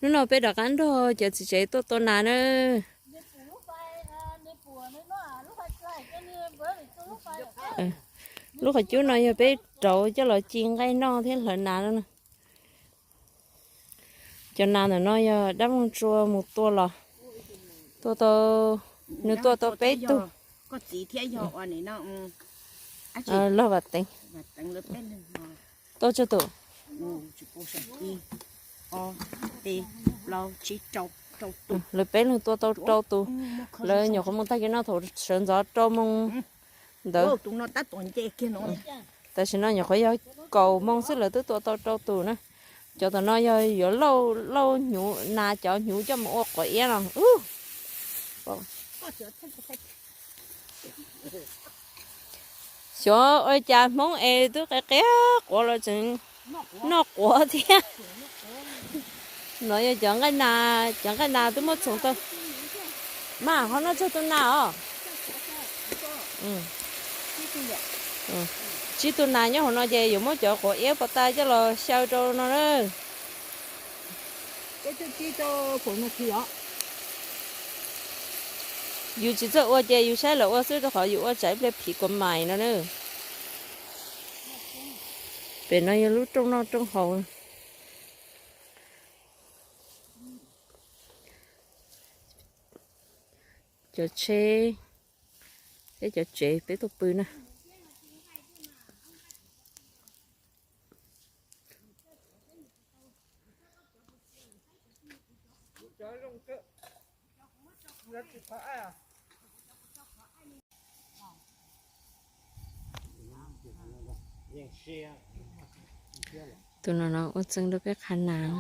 Hnub no peb rov qab nrog cov txiv tsev tuaj tua nas na. Lub qhov cub no yog peb rauv coj los ci nqaij noj thiab hlawv nas no. Cov nas ntawm no yog dab Mooj Tsua mus tua los, tua tau, nws tua tau peb tug. Log Vam Teev, tau tsawg tus? Lawv peb leeg tua tau rau tus. Lawv nyuam qhuav mus tag kis no thaum sawv ntxov rau moos ntawd. Tam sim no nyuam qhuav yog kaum moos xwb lawv twb tua tau rau tus na. Cov tom no yog yuav lauj hnyuv, nas cov hnyuv coj mus ua quav iab no. Xyov ua cas Hmoob es twb qia qia quav los tseem noj quav thiab. No yog cov nqaij nas, cov nqaij nas twb muab txhoov tau. Mas qhov no tsawg tus nas os? Tsib tus nas nyob hauv no ces yuav muab cov quav iab pov tas coj los xyaw rau no na. Yus tsis txawj ua ces yus saib lawv ua xwb rau qhov yus ua tsam ib pliag phiv kuv mais no na. Pem no yog lub rooj noj rooj haus. Cov tsheb thiab cov tsev peb tuaj pw na. Tus no no ua txeeg rau peb qha nas.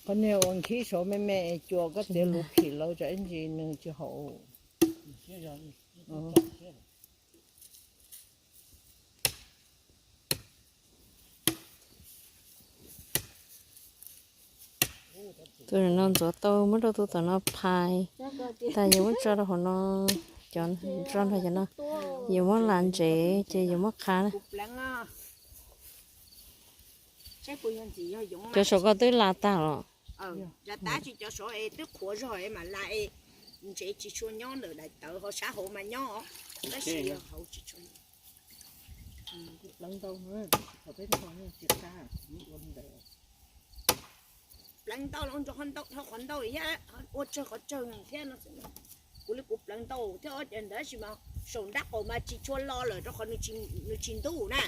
Qhov niag ua nkhib saud me me es cua koj tias luv phim lawv tsam ib ntsis nws tsis haum. Tus no ntxuav tau muab rau tus tom no phais tas yuav muab tso rau hauv no, cov nrog nrog cov no yuav muab las ntsev ces yuav muab qha na. Cov saum ko twb las tag los? Las tag, tsis, cov saud es twb qhuav zog es mam las es ntsev tsis tshua nyob ntawm daim tawv, ho sab hauv mas nyob, tab sis hauv tsis tshua nyob. Pleev ntau los nrog qhov ntau thiab, ua tsawg qhov tsawg thiab no. Kuv li kuv pleev ntau thiab ob cov ntawd tab sis mas saum nrab qaum mas tsis tshua lo lawm rau qhov nws tsis ntuj na.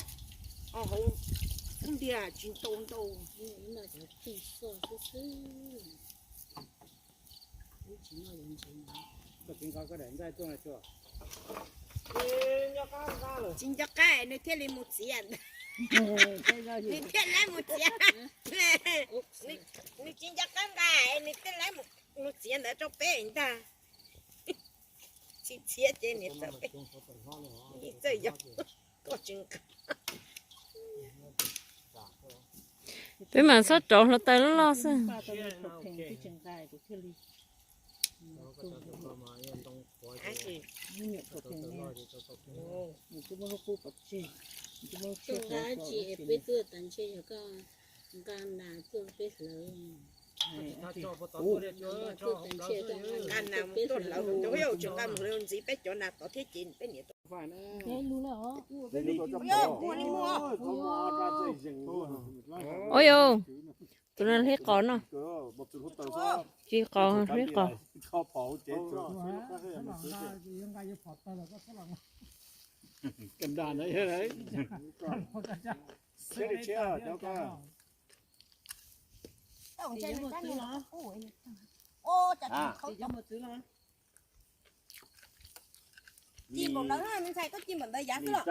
Hauv ntiag tsis ntau ntau. Tsis nco qab nws thiaj li mus txiav. Nws thiaj li mus txiav. Nws tsis nco qab nqa, nws thiaj li mus txiav ntawd rau peb ntag. Tsis txiav ces niam txawm peb txawj yog koj tsis nqa. Peb mam txhob rauv hluav taws loj loj xwb. Nqa nas tuaj peb hlawv. Nqa nas tuaj hlawv, yog tsis nqa mus hlawv ntxiv peb cov nas tod thiab ces peb niam tau. Ua yog, tus no hlib qos no. Ci qos hlib qos. Ci npaum ntawd, me ntxhais, koj ci npaum ntawd yav xwb los?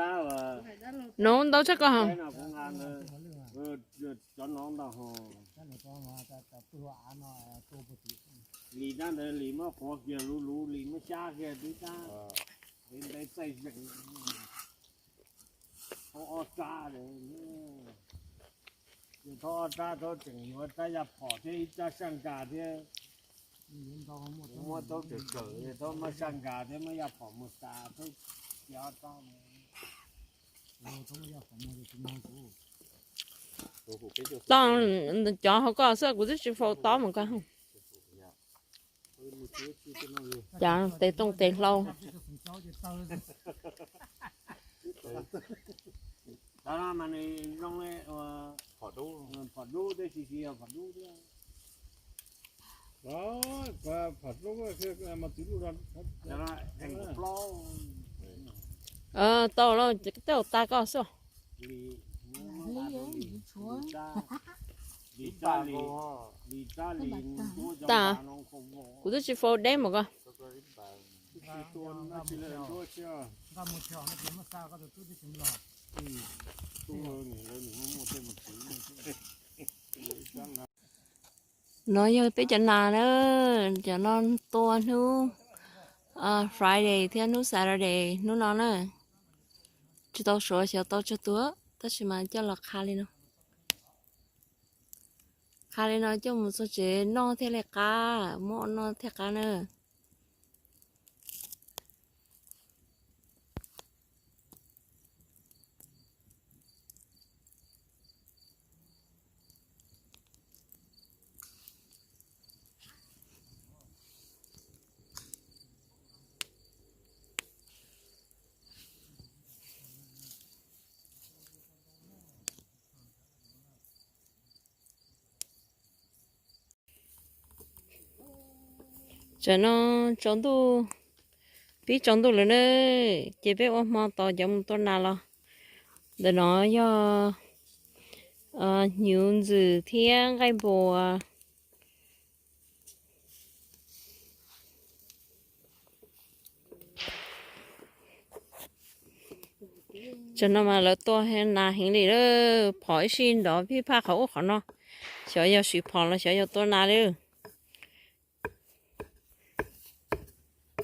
Nov ntau tshaj koj hos. Cov nov ntau hos. Lis tab ntawd lis muab quav kiag luv luv, lis muab xyab kiag twb tab. Ntev txaij zeem. Thauj ob rab, yog thauj ob rab, thauj tseem yuav rab yaj phom thiab ib rab saj nkas thiab. Muab thauj tawm kawm, thauj muab saj nkas thiab muab yaj phom mus tas, thauj cia ob rab. Tob, cov hauv koj xwb, kuv twb tsis faus tob mus koj. Cas tes tooj tes hlau. Tau los tej zaum tas koj xwb. Tas, kuv twb tsis faus deb mus koj. No yog peb cov nas na, cov no tua hnub Friday thiab hnub Saturday hnub no na. Tsis tau suav, xyov tau tsawg tus, tab sis mas coj los qha li no. Qha li no coj mus txog tsev noj thiaj li qab, muab noj thiaj qab na. Tam no tsaus ntuj, pib tsaus ntuj lawm na, ces peb ua hmo tos cov mus tua nas los. Ntawm no yog hnyuv ntxwm thiab nqaij npuas. Tam no mas lawv tua nas heev li lawm, phom ib sij nrov phij phaj qhov ub qhov no. Xyov yog sim phom los xyov yog tua nas li.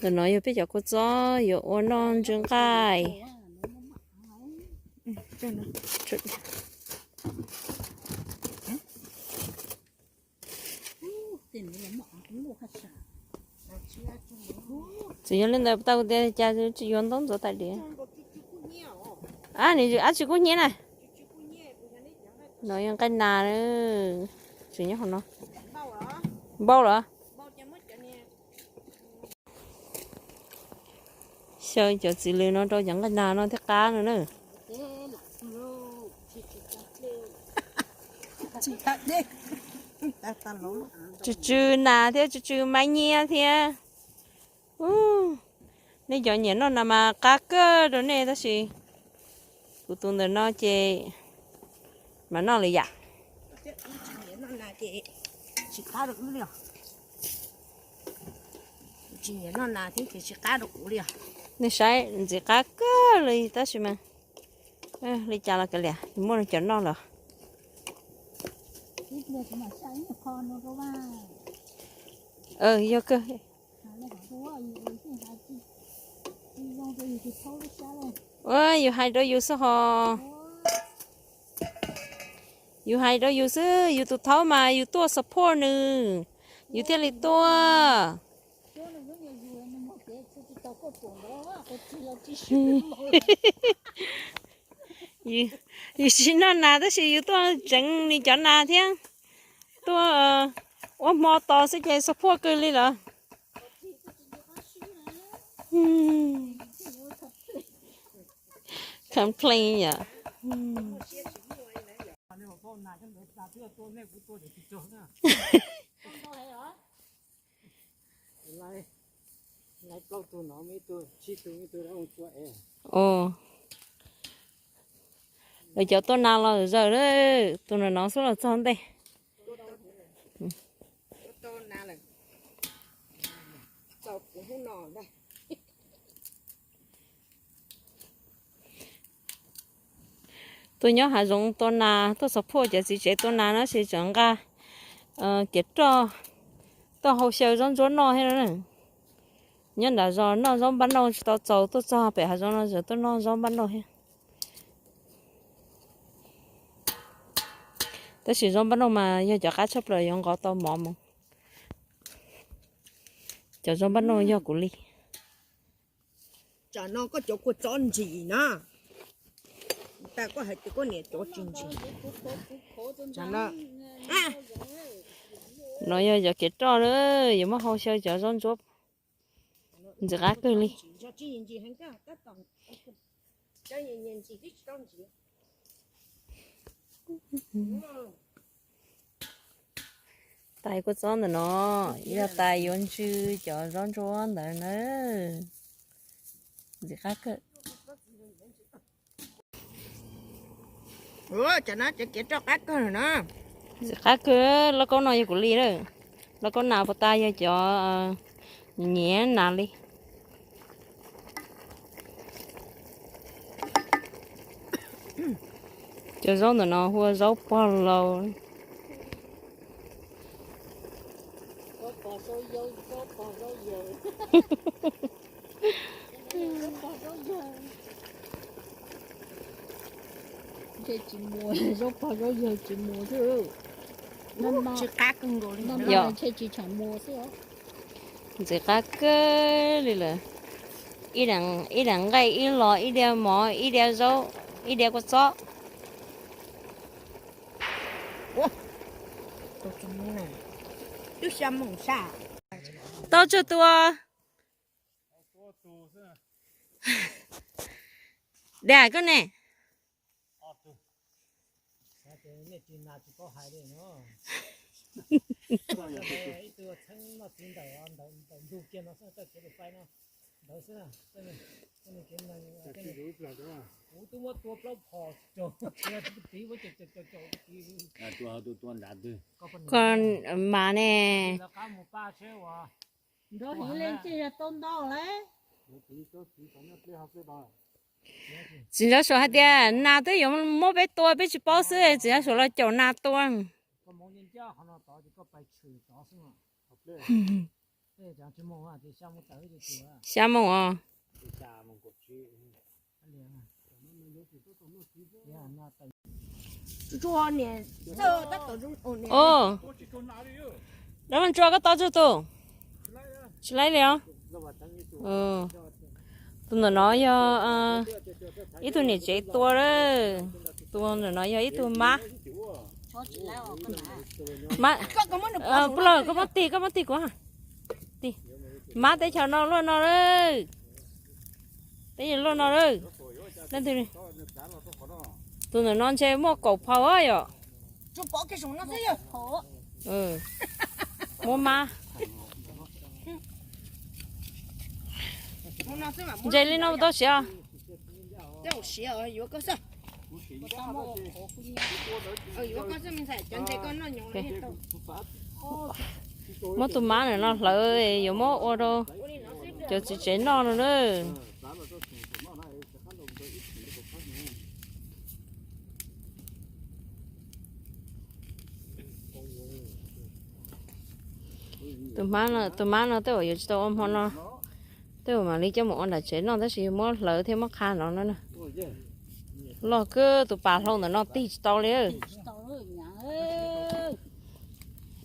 Ntawm no yog peb cov kua txob yuav ua noj ntsw nqaij. Txawm yog li ntawd tau tias cas tsis yuav ntaub ntxuav tais diav. Ab, nws ab tsis kub hnyiab na. No yog nqaij nas, tseem nyob hauv no. Npau lawm. Xyaw cov txiv lws no rau cov nqaij nas no thiaj qab no na. Tsw tsw nas thiab tsw tsw maiv nyiab thiab. Nej cov nyiam noj nas mas qab kawg rau nej tab sis kuv tus ntawm no ces mas noj lwm yam. Nej saib ntxim qab kawg li tab sis mas li cas los kav liam, muaj cov noj lawm. Yog kawg. Yus hais rau yus xwb hos. Yus hais rau yus xwb, yus tus thaub mas yus tuaj support nws, yus thiaj li tuaj. Yus tsis noj nas tab sis yus tuaj tseev nws cov nas thiab, tuaj ua hmo tos xwb ces support kawg li lawm. Complain yom. Lawv cov tuaj nas los zaws, tus no no xub los txog ntej. Tau kuv hnub no ntag. Tuaj nyob hav zoov tua nas, tuaj xov phuaj cov txiv tsev tua nas no ces tseem nqa kev roj tuaj hau xyaw zaub ntsuab noj thiab. Nyob nram zos noj zaub npab nauj tsis tau txaus, tuaj txog pem hav zoov no tseem tuaj noj zaub npab nauj thiab. Tab sis zaub npab nauj mas yog cov qab tshaj plaws yuav nqos tau mov mus. Cov zaub npab nauj yog kuv li. Tsam no koj cov kua txob ntsim na. Ntag, koj hais tias koj niam cov tsis ntsim. No yog cov kev roj na, yuav muab hau xyaw cov zaub ntsuab. Ntxim qab kawg li. Tais kua txob ntawm no yog tais yuav ntsw cov zaub ntsuab ntawd na. Ntxim qab kawg. Ntxim qab kawg, lauj kaub no yog kuv li lawm. Lauj kaub nas puas tas yog cov nyiam nas li. Cov zaub ntawm no hu ua zaub pog laus. Zaub pog zaub yawg tsis mus xwb. Tsis qab kawg nkaus li. Yog. Ntshe tsis tsham mus xwb. Ntxim qab kawg li lawm. Ib daim nqaij, ib los, ib diav mov, ib diav zaub, ib diav kua txob. Twb xya moos saj. Tau tsawg tus? Dag koj ne. Koj mas ne. Txiv Ntsov Suav hais tias nas twb yuav muab peb tua, peb tsis paub xwb, txiv Ntsov Suav los caum nas tua. Xya moos os. Dab Vaj Tsua, koj tau tsawg tus? Tsis laib li os. Tus ntawm no yog ib tug niam tsev tua, tus ntawm no yog ib tug mab. Mab, puj lawm, koj muab tig, koj muab tig kuv. Tig. Mab teb chaws no luaj no lawm. Teb chaws luaj no lawm. Leej twg? Tus ntawm no ntshe muaj kaum phau yom. Muab mab. Ntse li no tau siav. Muab tus mab ntawm no hlawv yuav muab ua rau cov txiv tsev noj no na. Tus mab no, tus mab no tej zaum yuav tsis tau ua hmo no, tej zaum mam li coj mus ua nram tsev noj, tab sis yuav muab hlawv thiab muab qha no na. Loj kawg, tus pas hlau ntawm no tig tsis tau li.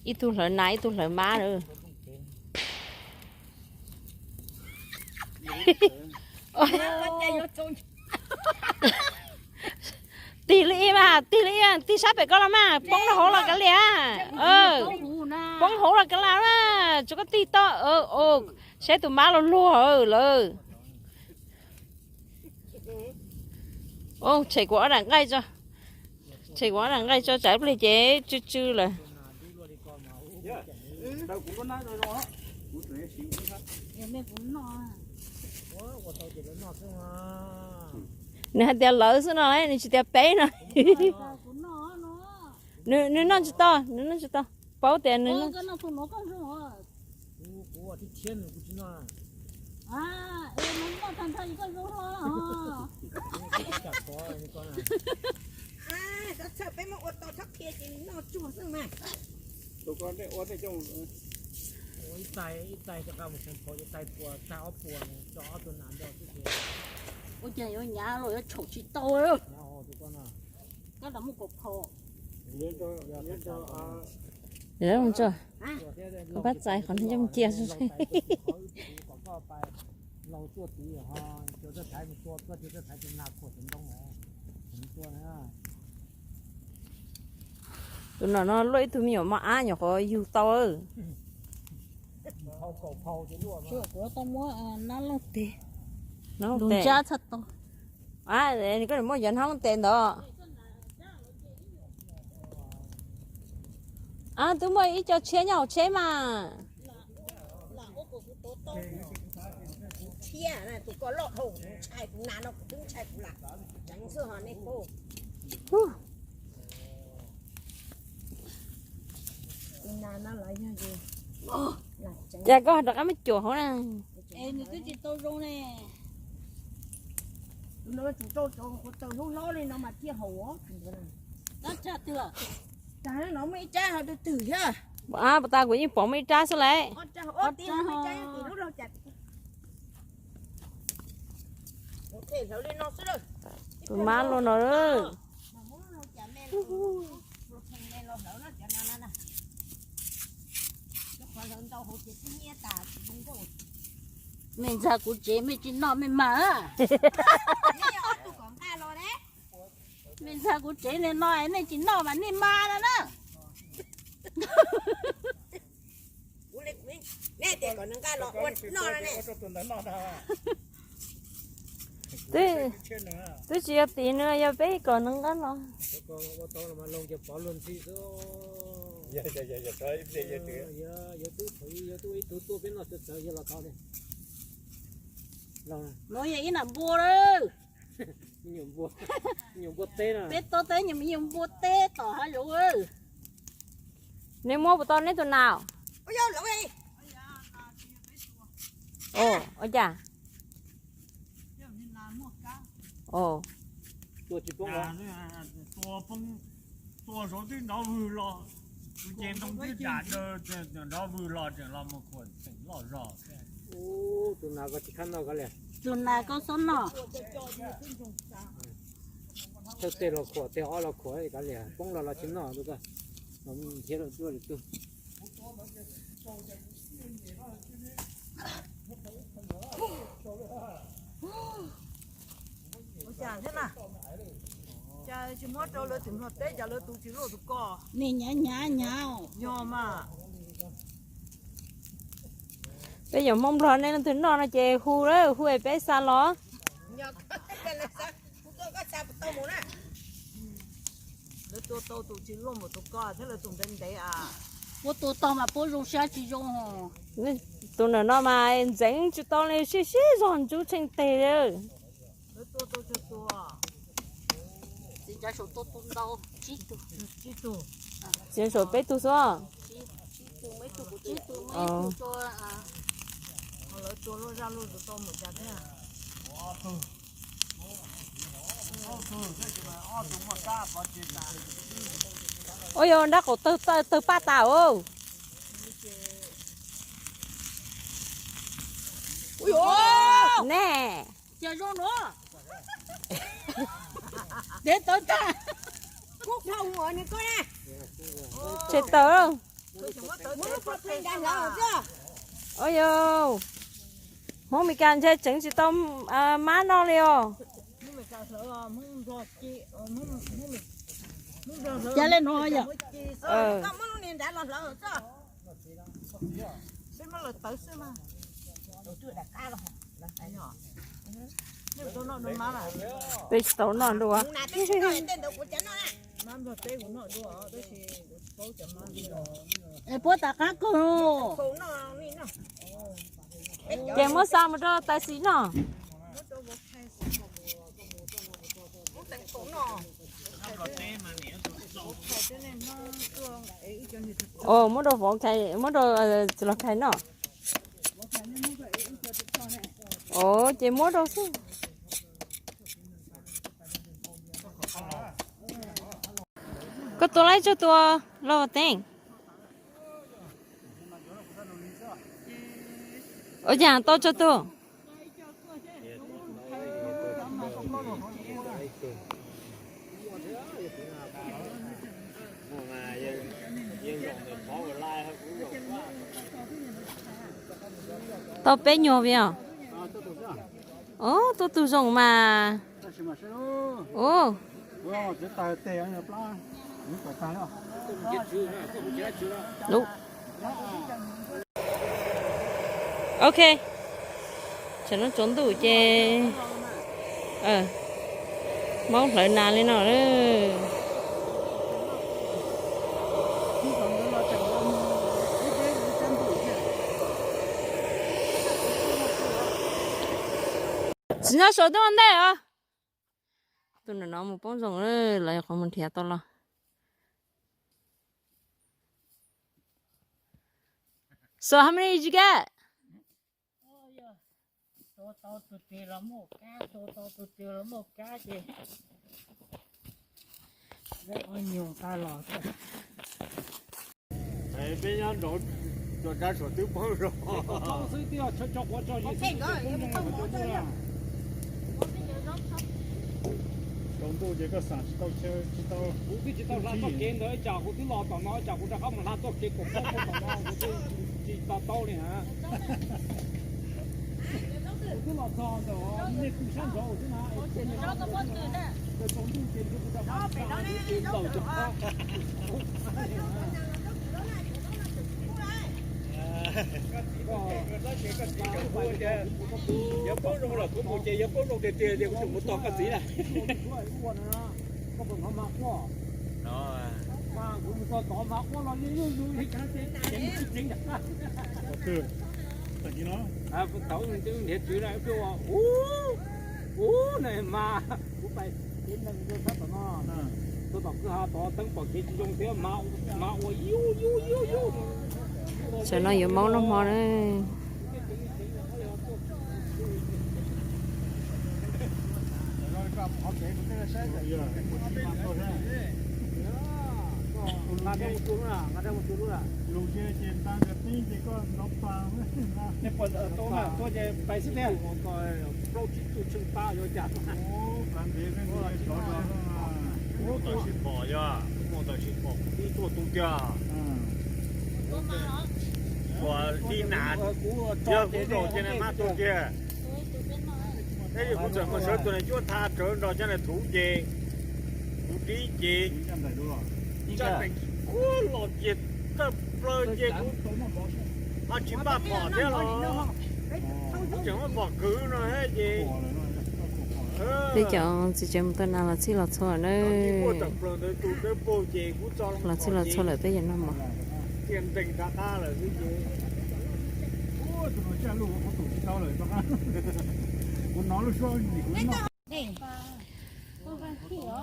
Ib tug hlawv nas, ib tug hlawv mab na. Tig li ib mas, tig li ib, tig sab pem ko los mas, poob rau hauv los kav liam. Poob hauv los kav liam mas, tsuav koj tig tau. Saib tus mab los luag lawm. Tshem kuv ob daim nqaij tso, tshem kuv ob daim nqaij tso, tsam ib pliag ces tsw tsw lawm. Nws hais tias lawv xwb no, nws tsis tias peb no. Nws noj tsis tau, nws noj tsis tau. Paub tias nws noj. Kuv ua tib thiab nws kuv tsis noj. Ua tag nrho koj zoo hlo. Kuv ua tib cam kov li koj na. Txhob txhawj, peb muab ua tau txhob qhia ces nws noj tsuag xwb mas. Tus ko nej ua nej coj mus. Ua ib tais, ib tais rov qab mus xeev phauv, ib tais puas, tais ob puas, coj ob tug nas nrog xwb ces. Ua cas yuav nyav los yuav tshaum tsis tau. Koj los muaj kaum phau. Pab txais qhov no coj mus cia xwb. Tus no no luaj ib tug me nyuam mos ab nyuam qhuav yug tau. Kuv tau muab nab looj tes, lus ntsab txhaj tau. Koj muab yov nab looj tes ntawd. Twb muaj ib co tshiab nyob hauv tsheb mas. Tshiab, tus ko loj dhau, ntshai kuv nas no kuv twb ntshai kuv lam ceev xwb ho nej paub. Tus nas no los yog Ces koj rov qab muab cuam hauv na. Es nws twb tsis tau zoo ne. Tus no tsis tau tsaus, kuv tsaws lub hlob li no mas thiaj haum os. Tab tsa twg? Tag no muaj ib rab ho twg twg thiab. Puas tas kuv yeej pom muaj ib rab xwb lauj. Tus mab luaj no. Mej ntxag kuv tsev mej tsis noj mej mas. Mej ntxag kuv tsev li no nej tsis noj mas nej mas no na. Twb tsis yog tim nws, yog peb kom nws nqa los. Nuav yog ib nam npua lawm. Peb tau tau nyuag me nyuam npua teb tom hav zoov. Neb muab puas tau neb tus nas? Ua cas? Tua saud twb nrov vwg los, tus ces ntoo twb dam dawg, nrov vwg los tseem los mus khuam tseem loj zog. Tus nas ko tsis khab noj ko li. Tus nas ko xob noj. Thawj teg los khuam, teg ob los khuam ko li, poob los los tsis noj tus ko. Los thiab los tuaj li tus. Ua cas thiab na? Cas tsis muab rau lawv tus mlog teb, cas lawv tus tsis luaj tus ko? Nej nyav nyav nyav. Yog mas. Peb yuav Hmoob Nplog nej leej twg noj no ces hu lawm, hu es peb xa los. Lawv tua tau tus tsis luaj npaum tus ko thiab lawv tus ntev ntev a. Puab tua tau mas puab zoo sab tsis zoo. Tus ntawm no mas ntxeev tsis tau li, sib sib zog ntsub tsheej teg li. Lawv tua tau tsawg tus? Txiv Ntxawm Saum tua tus ntau, tsib tug. Tsib tug. Txiv Ntxawm Saum peb tug xwb. Tsib tug, muaj ib tug kuv, tsib tug, muaj ib tug tua. Lawv tua luaj zaj luaj tau mus cas thiab. Ua yog nrab qaum tawg paj tas os. Ne, dev tawv tag. Tshem tawv. Ua yog Hmoob Mes Kas ntshe tseev tsis tau mab no li os. Cas li no yom. Peb tsis tau noj dua. Es puab tas qab kawg. Ces muab xa mus rau tais xis noj. Os, muab rau vauv Khais, muab rau txiv los Khais noj. Os, ces muab rau xwb. Tua laib tsawg tus los teeb? Ua cas tau tsawg tus? Tau peb nyuag vim os. Ub, tuaj tug zoo mas. Ub. Ok, tsam no tsaus ntuj ces maub hlawv nas li no. Tsis nyob saum twb ua ntej os. Tus no mus poob zoo lawm, qhov mus nrhiav tau los. So how many did you get? Peb nyob nraud, cov rab suav twb poob zog. Tsaus ntuj ces koj xam tsis tau chaw tsis tau. Kuv twb tsis tau hla txoj kev ntawd, tsam kuv twb los tom no, tsam kuv rov qab mus hla txoj kev kom poob tom no, kuv twb tsis to taub li na. Kuv twb los txog ntawm nej pw sab nraud xwb na. Tsaus ntuj ces kuv rov qab mus lawm cov qab. Yog poob zoo lawm kuv mus ces yog poob zoo tiag tiag ces kuv tseem mus tos koj txiv na. Thaum nrhiav tswv na, ub, na mas kuv pais kev nees rau sab tom no, rau tom kwj ha tod teeb pom kev tsis zoo thiab, mas ua yub yub yub yub. Tam no yuav maub noj hmo na. Lus ces ces nta nkaus teb ces koj ntov pas. Tuaj ces pais xwb tiag. Mus tawm sis pom yog, mus tawm sis pom kuv twb tuaj tu tiag. Ua li nas, yog kuv zaum ces nws maj tuaj tiag. Tab sis kuv txawm mus sawv tus niag cuab tha rawv nrog cov niag thuv ces kuv dib ces cov neeg kuj los ces tawm plaws ces kuv ho tsis npaj phom thiab los kuv tseem muab phom kwv no thiab ces. Peb cov txiv tsev mus tua nas los txhij los txhua na. Los txhij los txhua lawm peb yuav noj mov.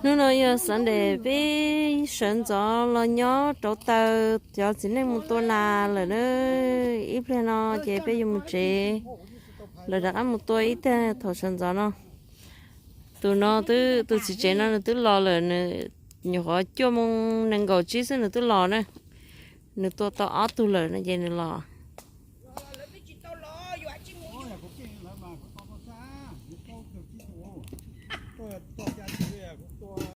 Hnub no yog Sunday, peb sawv ntxov los nyob rauv taws, cov txiv neej mus tua nas lawm na. Ib pliag no ces peb yuav mus tsev lawm rov qab mus tua ib tag thaum sawv ntxov no. Tus no twb, tus txiv tsev no nws twb los lawm, nws nyuam qhuav cuaj moo nees nkaum tsib xwb nws twb los na. Nws tua tau ob tug lawm no ces nws los.